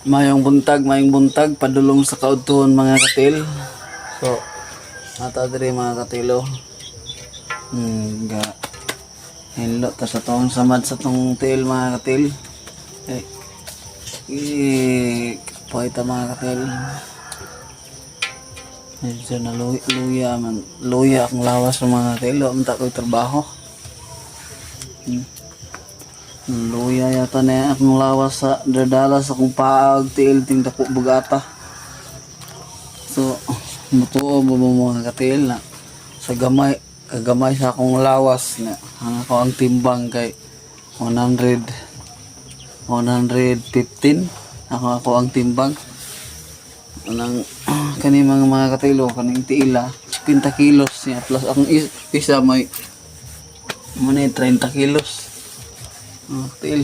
Mayong buntag, padulong sa kaudtuon, mga katil. So, nata diri, mga katilo. Ga hinlo ta sa tong samad sa tong tiil, mga katil. Eh, eh, ta, mga katil. Medyo na luya, luya man. Luya akong lawas sa mga katil. Wa man ta ko'y trabaho. Luya yata na akong lawas sa dadala sa akong paa ug tiil ting dako bugata. So, mutuo ba mo, mga katil, na sa gamay kagamay sa akong lawas na ang ako ang timbang kay 100 115 ako ang timbang. Anang kani mga katilo, kaning tiila 50 kilos niya plus akong isa may muna 30 kilos, mga katil.